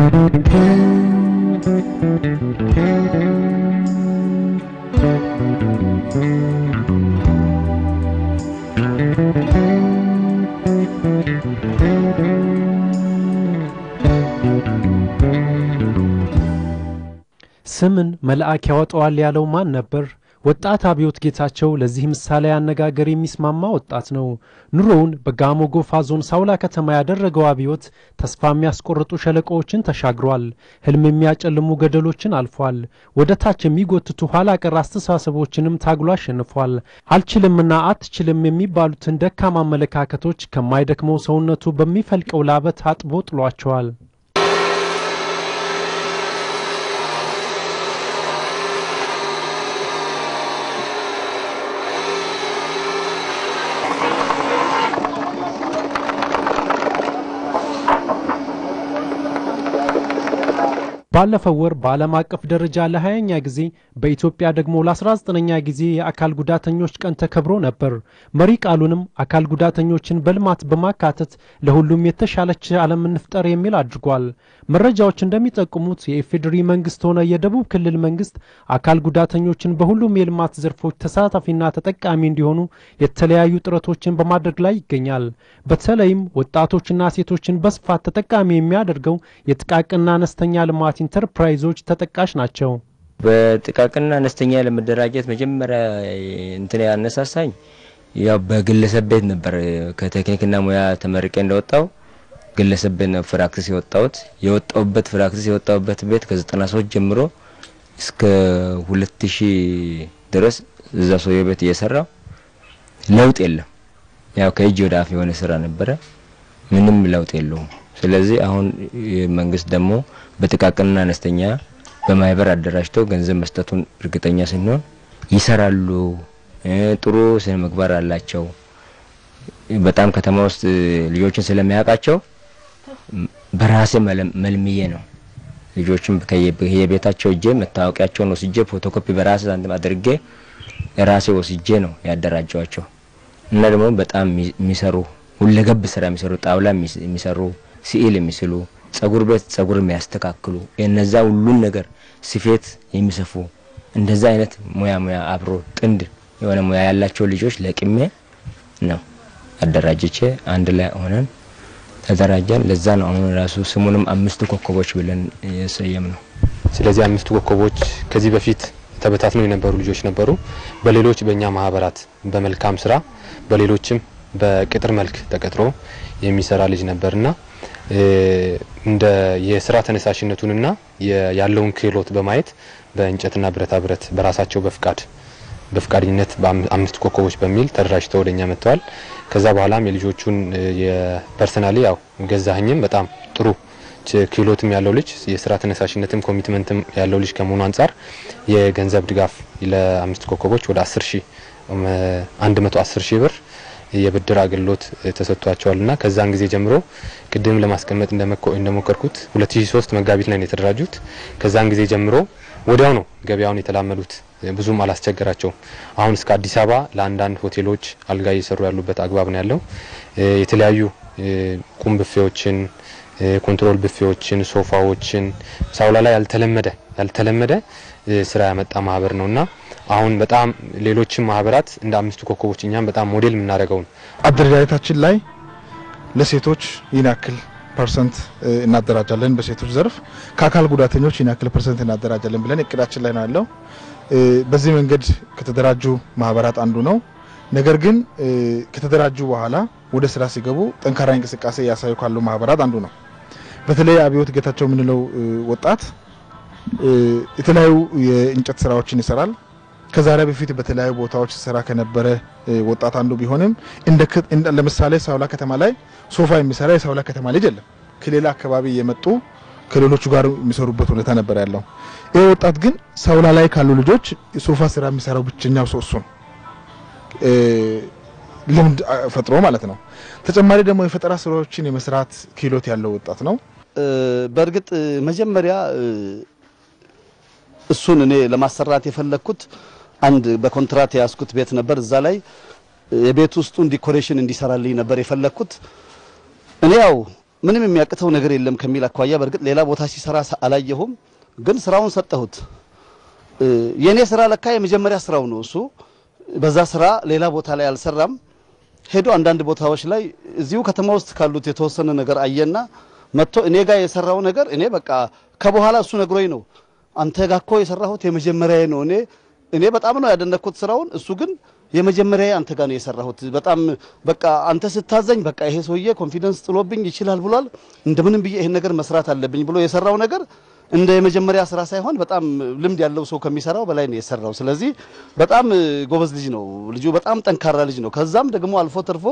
ስምን መልአክ ያወጣዋል ያለው ማን ነበር? ወጣት አብዮት ጌታቸው ለዚህ ምሳሌ አነጋገር የሚስማማ ወጣት ነው። ኑሮውን በጋሞ ጎፋ ዞን ሳውላ ከተማ ያደረገው አብዮት ተስፋ የሚያስቆርጡ ሸለቆዎችን ተሻግሯል። ህልም የሚያጨልሙ ገደሎችን አልፏል። ወደ ታች የሚጎትቱ ኋላ ቀር አስተሳሰቦችንም ታግሎ አሸንፏል። አልችልምና አትችልም የሚባሉትን ደካማ አመለካከቶች ከማይደክመው ሰውነቱ በሚፈልቀው ላበት አጥቦ ጥሏቸዋል። ባለፈው ወር በዓለም አቀፍ ደረጃ ለ20ኛ ጊዜ፣ በኢትዮጵያ ደግሞ ለ19ኛ ጊዜ የአካል ጉዳተኞች ቀን ተከብሮ ነበር። መሪ ቃሉንም አካል ጉዳተኞችን በልማት በማካተት ለሁሉም የተሻለች ዓለም እንፍጠር የሚል አድርጓል። መረጃዎች እንደሚጠቁሙት የኢፌዴሪ መንግስት ሆነ የደቡብ ክልል መንግስት አካል ጉዳተኞችን በሁሉም የልማት ዘርፎች ተሳታፊና ተጠቃሚ እንዲሆኑ የተለያዩ ጥረቶችን በማድረግ ላይ ይገኛል። በተለይም ወጣቶችና ሴቶችን በስፋት ተጠቃሚ የሚያደርገው የጥቃቅንና አነስተኛ ልማት ኢንተርፕራይዞች ተጠቃሽ ናቸው። በጥቃቅንና አነስተኛ ለመደራጀት መጀመሪያ እንትን ያነሳሳኝ ያው በግለሰብ ቤት ነበር። ከቴክኒክና ሙያ ተመርቄ እንደወጣው ግለሰብ ቤት ነው practice የወጣሁት። የወጣሁበት practice የወጣሁበት ቤት ከ93 ጀምሮ እስከ 2000 ድረስ እዛ ሰውዬ ቤት እየሰራው ለውጥ የለም። ያው ከእጅ ወደ አፍ የሆነ ስራ ነበረ። ምንም ለውጥ የለውም። ስለዚህ አሁን መንግስት ደግሞ በጥቃቅንና አነስተኛ በማህበር አደራጅተው ገንዘብ መስጠቱን እርግጠኛ ስንሆን ይሰራሉ። ጥሩ ስነ ምግባር አላቸው። በጣም ከተማ ውስጥ ልጆችን ስለሚያውቃቸው በራሴ መልምዬ ነው ልጆችን ከየቤታቸው እጄ መታወቂያቸውን ወስጄ ፎቶኮፒ በራሴ ሳንቲም አድርጌ ራሴ ወስጄ ነው ያደራጀዋቸው። እና ደግሞ በጣም የሚሰሩ፣ ሁለገብ ስራ የሚሰሩ፣ ጣውላ የሚሰሩ፣ ስዕል የሚስሉ፣ ጸጉር ቤት ጸጉር የሚያስተካክሉ፣ እነዛ ሁሉን ነገር ስፌት የሚሰፉ፣ እንደዛ አይነት ሙያ አብሮ ጥንድ የሆነ ሙያ ያላቸው ልጆች ለቅሜ ነው አደራጅቼ አንድ ላይ ሆነን ተደራጀን። ለዛ ነው አሁን ራሱ ስሙንም አምስቱ ኮከቦች ብለን የሰየም ነው። ስለዚህ አምስቱ ኮከቦች ከዚህ በፊት ተበታትነው የነበሩ ልጆች ነበሩ። በሌሎች በእኛ ማህበራት በመልካም ስራ በሌሎችም በቅጥር መልክ ተቀጥሮ የሚሰራ ልጅ ነበርና እንደ የስራ ተነሳሽነቱንና ያለውን ክህሎት በማየት በእንጨትና ብረታ ብረት በራሳቸው በፍቃደኝነት በአምስት ኮከቦች በሚል ተደራጅተው ወደኛ መጥተዋል። ከዛ በኋላም የልጆቹን የ personally ያው ገዛኸኝም በጣም ጥሩ ክህሎትም ያለው ልጅ፣ የስራ ተነሳሽነትም commitment ም ያለው ልጅ ከመሆኑ አንጻር የገንዘብ ድጋፍ ለአምስት ኮከቦች ወደ 10 ሺህ 110 ሺህ ብር የብድር አገልግሎት ተሰጥቷቸዋልና ከዛን ጊዜ ጀምሮ ቅድም ለማስቀመጥ እንደሞከርኩት 2003 መጋቢት ላይ ነው የተደራጁት። ከዛን ጊዜ ጀምሮ ወዲያው ነው ገበያውን የተላመዱት። ብዙም አላስቸገራቸውም። አሁን እስከ አዲስ አበባ ለአንዳንድ ሆቴሎች አልጋ እየሰሩ ያሉበት አግባብ ነው ያለው። የተለያዩ ቁም ብፌዎችን፣ control ብፌዎችን፣ ሶፋዎችን ሳውላ ላይ ያልተለመደ ስራ ያመጣ ማህበር ነውና አሁን በጣም ሌሎችም ማህበራት እንደ አምስቱ ኮከቦች እኛም በጣም ሞዴል የምናደርገው ነው። አደረጃጀታችን ላይ ለሴቶች ይህን ያክል percent እናደራጃለን፣ በሴቶች ዘርፍ ከአካል ጉዳተኞች ይህን ያክል percent እናደራጃለን ብለን እቅዳችን ላይ ነው ያለው። በዚህ መንገድ ከተደራጁ ማህበራት አንዱ ነው። ነገር ግን ከተደራጁ በኋላ ወደ ስራ ሲገቡ ጠንካራ እንቅስቃሴ እያሳዩ ካሉ ማህበራት አንዱ ነው። በተለይ አብዮት ጌታቸው የምንለው ወጣት የተለያዩ የእንጨት ስራዎችን ይሰራል። ከዛሬ በፊት በተለያዩ ቦታዎች ሲሰራ ከነበረ ወጣት አንዱ ቢሆንም ለምሳሌ ሳውላ ከተማ ላይ ሶፋ የሚሰራ የሳውላ ከተማ ልጅ የለም። ከሌላ አካባቢ የመጡ ከሌሎቹ ጋር የሚሰሩበት ሁኔታ ነበር ያለው። ይህ ወጣት ግን ሳውላ ላይ ካሉ ልጆች ሶፋ ስራ የሚሰራው ብቸኛው ሰው እሱ ነው። ልምድ ፈጥሮ ማለት ነው። ተጨማሪ ደግሞ የፈጠራ ስራዎችን የመስራት ክህሎት ያለው ወጣት ነው። በእርግጥ መጀመሪያ እሱን እኔ ለማሰራት የፈለግኩት አንድ በኮንትራት የያዝኩት ቤት ነበር። እዛ ላይ የቤት ውስጡን decoration እንዲሰራልኝ ነበር የፈለግኩት። እኔ ያው ምንም የሚያቅተው ነገር የለም ከሚል አኳያ በእርግጥ ሌላ ቦታ ሲሰራ አላየሁም፣ ግን ስራውን ሰጠሁት። የኔ ስራ ለካ የመጀመሪያ ስራው ነው። እሱ በዛ ስራ ሌላ ቦታ ላይ አልሰራም። ሄዶ አንዳንድ ቦታዎች ላይ እዚሁ ከተማ ውስጥ ካሉት የተወሰነ ነገር አየና መጥቶ እኔ ጋር የሰራው ነገር እኔ በቃ ከበኋላ እሱ ነግሮኝ ነው፣ አንተ ጋር እኮ የሰራሁት የመጀመሪያዬ ነው። እኔ በጣም ነው ያደነኩት ስራውን፣ እሱ ግን የመጀመሪያዬ አንተ ጋር ነው የሰራሁት። በጣም በቃ አንተ ስታዘኝ በቃ ይሄ ሰውዬ confidence ጥሎብኝ ይችላል ብሏል፣ እንደምንም ብዬ ይሄን ነገር መስራት አለብኝ ብሎ የሰራው ነገር እንደ የመጀመሪያ ስራ ሳይሆን በጣም ልምድ ያለው ሰው ከሚሰራው በላይ ነው የሰራው። ስለዚህ በጣም ጎበዝ ልጅ ነው ልጁ፣ በጣም ጠንካራ ልጅ ነው። ከዛም ደግሞ አልፎ ተርፎ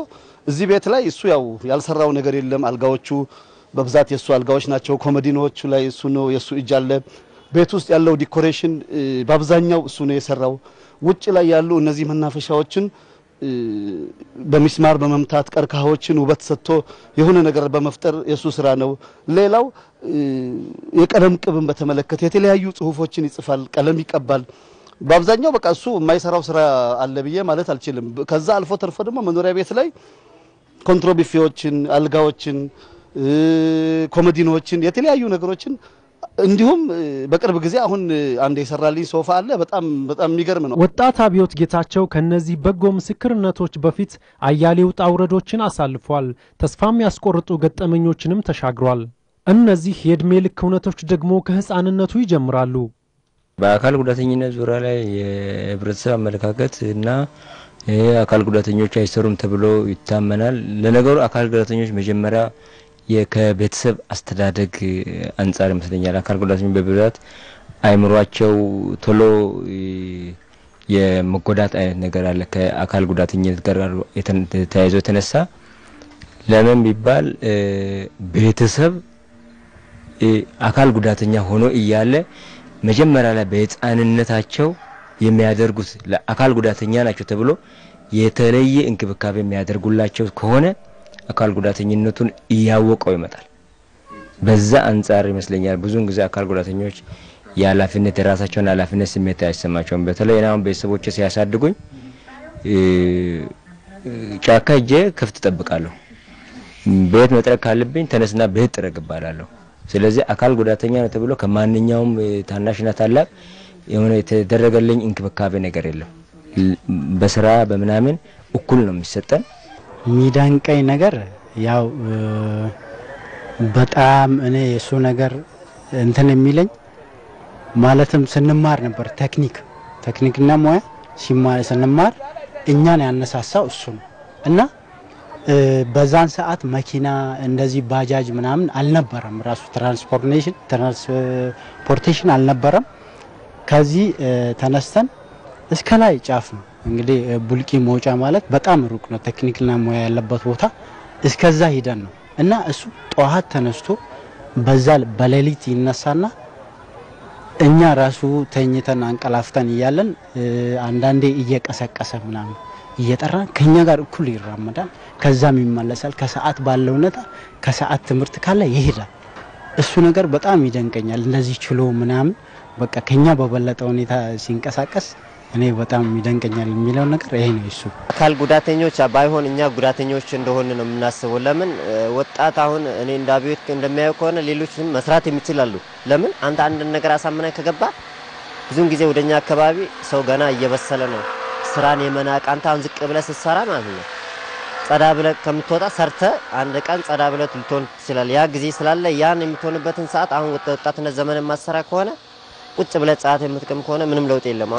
እዚህ ቤት ላይ እሱ ያው ያልሰራው ነገር የለም። አልጋዎቹ በብዛት የሱ አልጋዎች ናቸው። ኮመዲኖቹ ላይ እሱ ነው፣ የሱ እጅ አለ። ቤት ውስጥ ያለው decoration በአብዛኛው እሱ ነው የሰራው። ውጭ ላይ ያሉ እነዚህ መናፈሻዎችን በሚስማር በመምታት ቀርከሃዎችን ውበት ሰጥቶ የሆነ ነገር በመፍጠር የሱ ስራ ነው። ሌላው የቀለም ቅብን በተመለከተ የተለያዩ ጽሁፎችን ይጽፋል፣ ቀለም ይቀባል። በአብዛኛው በቃ እሱ የማይሰራው ስራ አለ ብዬ ማለት አልችልም። ከዛ አልፎ ተርፎ ደግሞ መኖሪያ ቤት ላይ ኮንትሮቢፌዎችን፣ አልጋዎችን፣ ኮመዲኖችን፣ የተለያዩ ነገሮችን እንዲሁም በቅርብ ጊዜ አሁን አንድ የሰራልኝ ሶፋ አለ። በጣም በጣም የሚገርም ነው። ወጣት አብዮት ጌታቸው ከነዚህ በጎ ምስክርነቶች በፊት አያሌ ውጣ ውረዶችን አሳልፏል። ተስፋ የሚያስቆርጡ ገጠመኞችንም ተሻግሯል። እነዚህ የእድሜ ልክ እውነቶች ደግሞ ከህፃንነቱ ይጀምራሉ። በአካል ጉዳተኝነት ዙሪያ ላይ የህብረተሰብ አመለካከት እና አካል ጉዳተኞች አይሰሩም ተብሎ ይታመናል። ለነገሩ አካል ጉዳተኞች መጀመሪያ ከቤተሰብ አስተዳደግ አንጻር ይመስለኛል። አካል ጉዳተኞች በብዛት አይምሯቸው ቶሎ የመጎዳት አይነት ነገር አለ። ከአካል ጉዳተኝነት ጋር ተያይዞ የተነሳ ለምን ቢባል ቤተሰብ አካል ጉዳተኛ ሆኖ እያለ መጀመሪያ ላይ በህፃንነታቸው የሚያደርጉት ለአካል ጉዳተኛ ናቸው ተብሎ የተለየ እንክብካቤ የሚያደርጉላቸው ከሆነ አካል ጉዳተኝነቱን እያወቀው ይመጣል። በዛ አንጻር ይመስለኛል ብዙውን ጊዜ አካል ጉዳተኞች የኃላፊነት የራሳቸውን ኃላፊነት ስሜት አይሰማቸውም። በተለይ እኔ አሁን ቤተሰቦቼ ሲያሳድጉኝ ጫካ ሄጄ ከብት እጠብቃለሁ። ቤት መጥረግ ካለብኝ ተነስና ቤት ጥረግ እባላለሁ። ስለዚህ አካል ጉዳተኛ ነው ተብሎ ከማንኛውም ታናሽና ታላቅ የሆነ የተደረገልኝ እንክብካቤ ነገር የለም። በስራ በምናምን እኩል ነው የሚሰጠን። የሚደንቀኝ ነገር ያው በጣም እኔ የሱ ነገር እንትን የሚለኝ ማለትም ስንማር ነበር ቴክኒክና ሙያ ስንማር እኛን ያነሳሳው እሱ ነው። እና በዛን ሰዓት መኪና እንደዚህ ባጃጅ ምናምን አልነበረም፣ ራሱ transportation አልነበረም። ከዚህ ተነስተን እስከ ላይ ጫፍ ነው እንግዲህ ቡልቂ መውጫ ማለት በጣም ሩቅ ነው፣ ቴክኒክና ሙያ ያለበት ቦታ እስከዛ ሂደን ነው። እና እሱ ጠዋት ተነስቶ በዛ በሌሊት ይነሳና እኛ ራሱ ተኝተን አንቀላፍተን እያለን አንዳንዴ እየቀሰቀሰ ምናምን እየጠራ ከኛ ጋር እኩል ይራመዳል። ከዛም ይመለሳል። ከሰዓት ባለው ሁኔታ ከሰዓት ትምህርት ካለ ይሄዳል። እሱ ነገር በጣም ይደንቀኛል። እንደዚህ ችሎ ምናምን በቃ ከኛ በበለጠ ሁኔታ ሲንቀሳቀስ እኔ በጣም ይደንቀኛል የሚለው ነገር ይሄ ነው። እሱ አካል ጉዳተኞች ባይሆን እኛ ጉዳተኞች እንደሆን ነው የምናስበው። ለምን ወጣት አሁን እኔ እንደ አብዮት እንደሚያየው ከሆነ ሌሎችም መስራት የሚችላሉ። ለምን አንተ አንድ ነገር አሳምነህ ከገባ ብዙን ጊዜ ወደኛ አካባቢ ሰው ገና እየበሰለ ነው። ስራን የመናቅ አንተ አሁን ዝቅ ብለህ ስትሰራ ማለት ነው ጸዳ ብለህ ከምትወጣ ሰርተህ አንድ ቀን ጸዳ ብለህ ልትሆን ትችላለህ። ያ ጊዜ ስላለ ያን የምትሆንበትን ሰዓት አሁን ወጣትነት ዘመን የማትሰራ ከሆነ ቁጭ ብለህ ጫት የምትቅም ከሆነ ምንም ለውጥ የለም።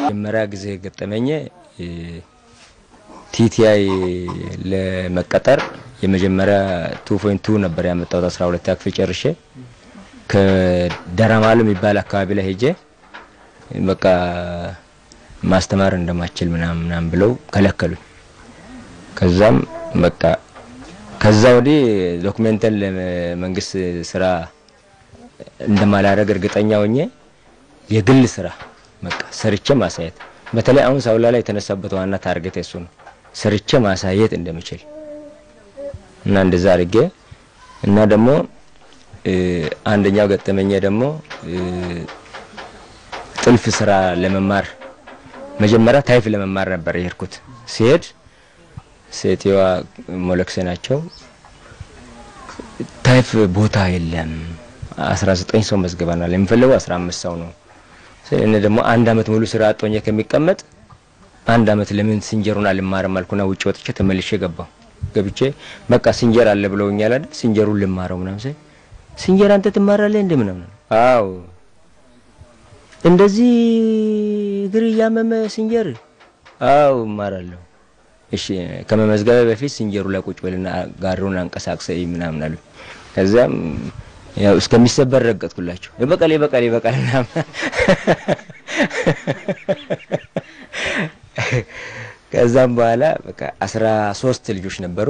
መጀመሪያ ጊዜ ገጠመኝ TTI ለመቀጠር የመጀመሪያ 2.2 ነበር ያመጣሁት 12ኛ ክፍል ጨርሼ ከደራማሉ የሚባል አካባቢ ላይ ሄጄ በቃ ማስተማር እንደማችል ምናምን ምናምን ብለው ከለከሉኝ። ከዛም በቃ ከዛ ወዲህ document ን ለመንግስት ስራ እንደማላረግ እርግጠኛ ሆኜ የግል ስራ በቃ ሰርቼ ማሳየት፣ በተለይ አሁን ሳውላ ላይ የተነሳበት ዋና target እሱ ነው። ሰርቼ ማሳየት እንደምችል እና እንደዛ አድርጌ እና ደግሞ አንደኛው ገጠመኝ ደግሞ ጥልፍ ስራ ለመማር መጀመሪያ ታይፍ ለመማር ነበር የሄድኩት። ሲሄድ ሴትየዋ መነኩሴ ናቸው። ታይፍ ቦታ የለም፣ 19 ሰው መዝግበናል፣ የሚፈልገው 15 ሰው ነው። እኔ ደግሞ አንድ አመት ሙሉ ስራ አጥ ሆኜ ከሚቀመጥ አንድ አመት ለምን ሲንጀሩን አልማርም አልኩና ውጭ ወጥቼ ተመልሼ ገባሁ። ገብቼ በቃ ሲንጀር አለ ብለውኛል አይደል፣ ሲንጀሩን ልማረው ምናምን ስል ሲንጀር አንተ ትማራለህ እንደ ምናምን፣ አዎ እንደዚህ እግር እያመመ ሲንጀር፣ አዎ እማራለሁ። እሺ ከመመዝገቢያ በፊት ሲንጀሩ ላይ ቁጭ በልና ጋሪውን አንቀሳቅሰኝ ምናምን አሉ። ከዛም ያው እስከሚሰበር ረገጥኩላቸው። ይበቃል ይበቃል ይበቃል ምናምን። ከዛም በኋላ በቃ 13 ልጆች ነበሩ።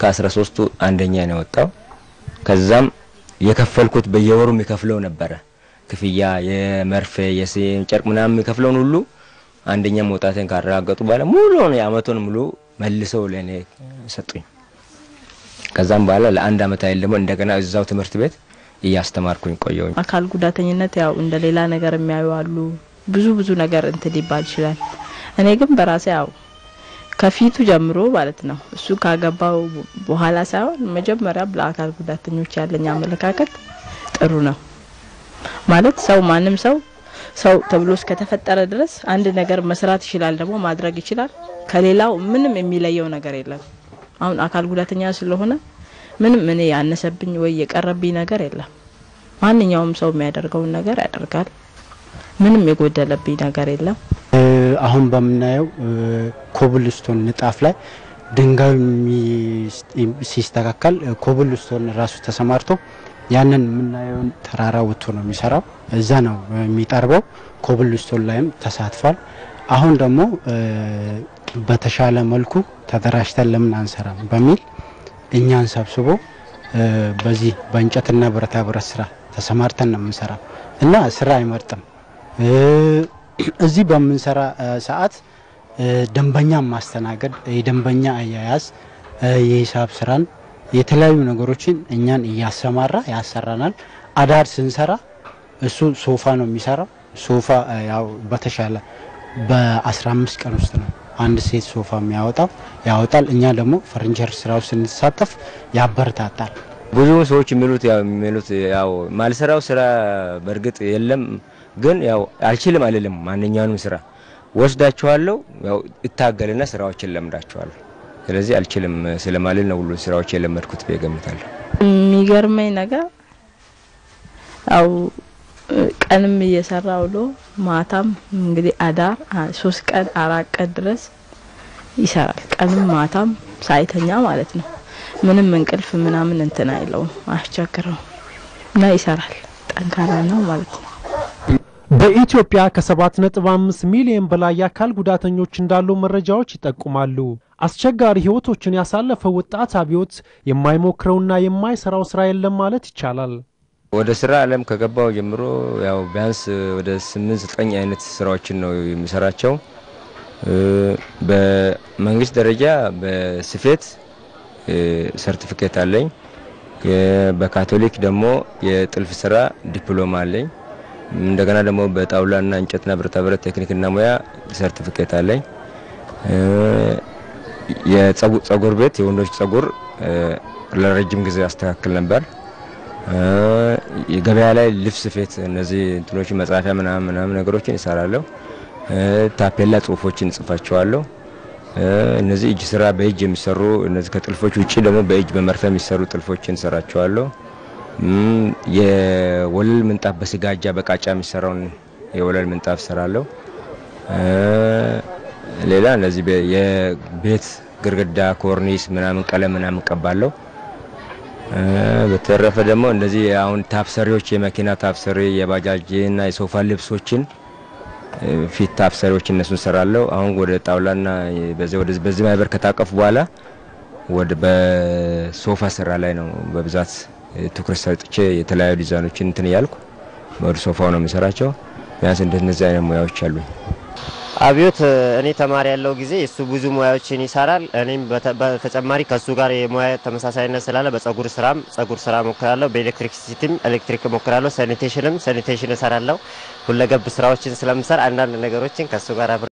ከ13ቱ አንደኛ ነው የወጣው። ከዛም የከፈልኩት በየወሩ የሚከፍለው ነበረ ክፍያ የመርፌ የጨርቅ ምናምን የሚከፍለውን ሁሉ አንደኛ መውጣቴን ካረጋገጡ በኋላ ሙሉውን የአመቱን ሙሉ መልሰው ለኔ ሰጡኝ። ከዛም በኋላ ለአንድ አመት አይደል ደግሞ እንደገና እዛው ትምህርት ቤት እያስተማርኩኝ ቆየሁኝ። አካል ጉዳተኝነት ያው እንደሌላ ነገር የሚያዩ አሉ። ብዙ ብዙ ነገር እንትን ሊባል ይችላል። እኔ ግን በራሴ ያው ከፊቱ ጀምሮ ማለት ነው እሱ ካገባው በኋላ ሳይሆን መጀመሪያ ለአካል ጉዳተኞች ያለኝ አመለካከት ጥሩ ነው። ማለት ሰው ማንም ሰው ሰው ተብሎ እስከተፈጠረ ድረስ አንድ ነገር መስራት ይችላል፣ ደግሞ ማድረግ ይችላል። ከሌላው ምንም የሚለየው ነገር የለም። አሁን አካል ጉዳተኛ ስለሆነ ምንም እኔ ያነሰብኝ ወይ የቀረብኝ ነገር የለም። ማንኛውም ሰው የሚያደርገውን ነገር ያደርጋል። ምንም የጎደለብኝ ነገር የለም። አሁን በምናየው ኮብልስቶን ንጣፍ ላይ ድንጋዩ ሲስተካከል ኮብልስቶን ራሱ ተሰማርቶ ያንን የምናየውን ተራራ ወጥቶ ነው የሚሰራው። እዛ ነው የሚጠርበው። ኮብልስቶን ላይም ተሳትፏል። አሁን ደግሞ በተሻለ መልኩ ተደራጅተን ለምን አንሰራም በሚል እኛን ሰብስቦ በዚህ በእንጨትና ብረታ ብረት ስራ ተሰማርተን ነው የምንሰራው እና ስራ አይመርጥም። እዚህ በምንሰራ ሰዓት ደንበኛ ማስተናገድ፣ የደንበኛ አያያዝ፣ የሂሳብ ስራን፣ የተለያዩ ነገሮችን እኛን እያሰማራ ያሰራናል። አዳር ስንሰራ እሱ ሶፋ ነው የሚሰራው። ሶፋ ያው በተሻለ በ15 ቀን ውስጥ ነው አንድ ሴት ሶፋ የሚያወጣው ያወጣል። እኛ ደግሞ ፈርኒቸር ስራው ስንሳተፍ ያበረታታል። ብዙ ሰዎች የሚሉት ያው ማልሰራው ስራ በእርግጥ የለም፣ ግን ያው አልችልም አልልም። ማንኛውንም ስራ ወስዳቸዋለሁ፣ ያው እታገልና ስራዎችን ለምዳቸዋለሁ። ስለዚህ አልችልም ስለማልል ነው ሁሉ ስራዎች የለመድኩት ብዬ እገምታለሁ። የሚገርመኝ ነገር ያው ቀንም እየሰራ ውሎ ማታም እንግዲህ አዳር 3 ቀን 4 ቀን ድረስ ይሰራል። ቀንም ማታም ሳይተኛ ማለት ነው። ምንም እንቅልፍ ምናምን እንትን አይለውም፣ አያስቸግረውም እና ይሰራል። ጠንካራ ነው ማለት ነው። በኢትዮጵያ ከ7.5 ሚሊዮን በላይ የአካል ጉዳተኞች እንዳሉ መረጃዎች ይጠቁማሉ። አስቸጋሪ ህይወቶችን ያሳለፈው ወጣት አብዮት የማይሞክረውና የማይሰራው ስራ የለም ማለት ይቻላል። ወደ ስራ ዓለም ከገባው ጀምሮ ያው ቢያንስ ወደ 8 9 አይነት ስራዎችን ነው የሚሰራቸው። በመንግስት ደረጃ በስፌት ሰርቲፊኬት አለኝ። በካቶሊክ ደግሞ የጥልፍ ስራ ዲፕሎማ አለኝ። እንደገና ደግሞ በጣውላና እንጨትና ብረታ ብረት ቴክኒክና ሙያ ሰርቲፊኬት አለኝ። የጸጉር ቤት የወንዶች ጸጉር ለረጅም ጊዜ አስተካክል ነበር። የገበያ ላይ ልብስ ስፌት እነዚህ እንትኖች መጻፊያ ምናምን ምናምን ነገሮችን እሰራለሁ። ታፔላ ጽሁፎችን ጽፋቸዋለሁ። እነዚህ እጅ ስራ በእጅ የሚሰሩ እነዚህ ከጥልፎች ውጪ ደግሞ በእጅ በመርፌ የሚሰሩ ጥልፎችን እሰራቸዋለሁ። የወለል ምንጣፍ በስጋጃ በቃጫ የሚሰራውን የወለል ምንጣፍ እሰራለሁ። ሌላ እነዚህ የቤት ግርግዳ ኮርኒስ ምናምን ቀለም ምናምን ቀባለሁ። በተረፈ ደግሞ እንደዚህ አሁን ታፕሰሪዎች የመኪና ታፕሰሪ የባጃጅ እና የሶፋ ልብሶችን ፊት ታፕሰሪዎች እነሱን ሰራለሁ። አሁን ወደ ጣውላና በዚህ ማህበር ከታቀፉ በኋላ ወደ በሶፋ ስራ ላይ ነው በብዛት ትኩረት ሰጥቼ የተለያዩ ዲዛይኖችን እንትን እያልኩ ወደ ሶፋው ነው የምሰራቸው። ቢያንስ እንደነዚህ አይነት ሙያዎች አሉኝ። አብዮት እኔ ተማሪ ያለው ጊዜ እሱ ብዙ ሙያዎችን ይሰራል። እኔም በተጨማሪ ከሱ ጋር የሙያ ተመሳሳይነት ስላለ በጸጉር ስራም ጸጉር ስራ ሞክራለሁ፣ በ electricity ም ኤሌክትሪክ ሞክራለሁ፣ sanitation ም sanitation እሰራለሁ። ሁለገብ ስራዎችን ስለምሰራ አንዳንድ ነገሮችን ከሱ ጋር አብሬ